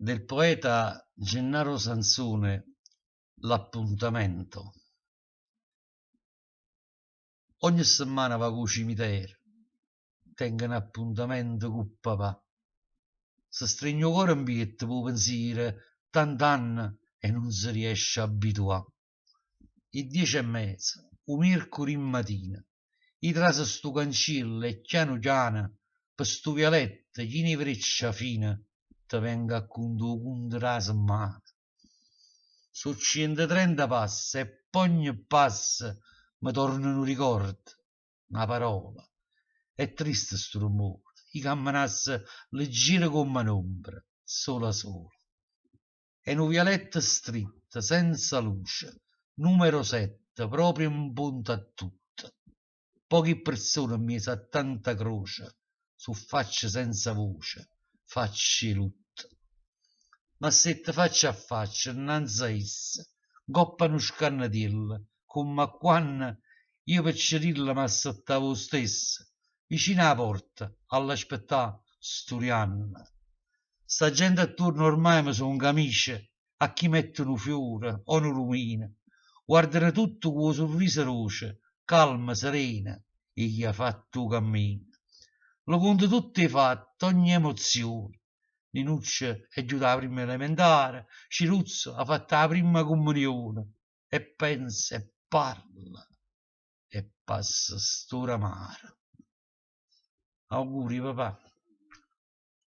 Del poeta Gennaro Sansone L'appuntamento. Ogne semmana vaco 'o cimitero, tengo n'appuntamento cu papà. Se stregne 'o core 'mpietto p' 'o pensiero, tant'anne e nun se riesce a abituà. 'E ddiece e meza, 'o miercurì matina, io traso stu canciello e chianu chiano, pe' stu vialetto chino 'e vreccia fina, te vengo a cuntà 'o cunto d' 'a semmana. So' cientotrenta passe e p'ogne passo me torna nu ricordo, na parola. È triste stu rummore, io cammenasse leggiero comm'a n'ombra, sola sola. È nu vialetto stritto, senza luce, numero sette, proprio 'mponta a tutto. Pochi persone 'mmiezo a tanta croce, so' facce senza voce, facce 'e lutto. M'assetto faccia a faccia 'nnanze a essa, 'ncopp' a nu scannetiello, comm'a quanno io piccerillo m'assettavo 'o stesso, vicino 'a porta, a ll'aspettà, sturianno. Sta gente attuorno ormai me songo amice, a chi mette nu fiore o nu lumino, guardano tutte cu 'o surriso doce, calma, serena 'e chi ha fatto 'o cammino. Le conto tutt' 'e fatte, ogne emozione. Ninuccia è ghiuta 'a primma elementare, Ciruzzo ha fatto 'a primma comunione. E pensa e parla e passa st'ora amara. Auguri papà.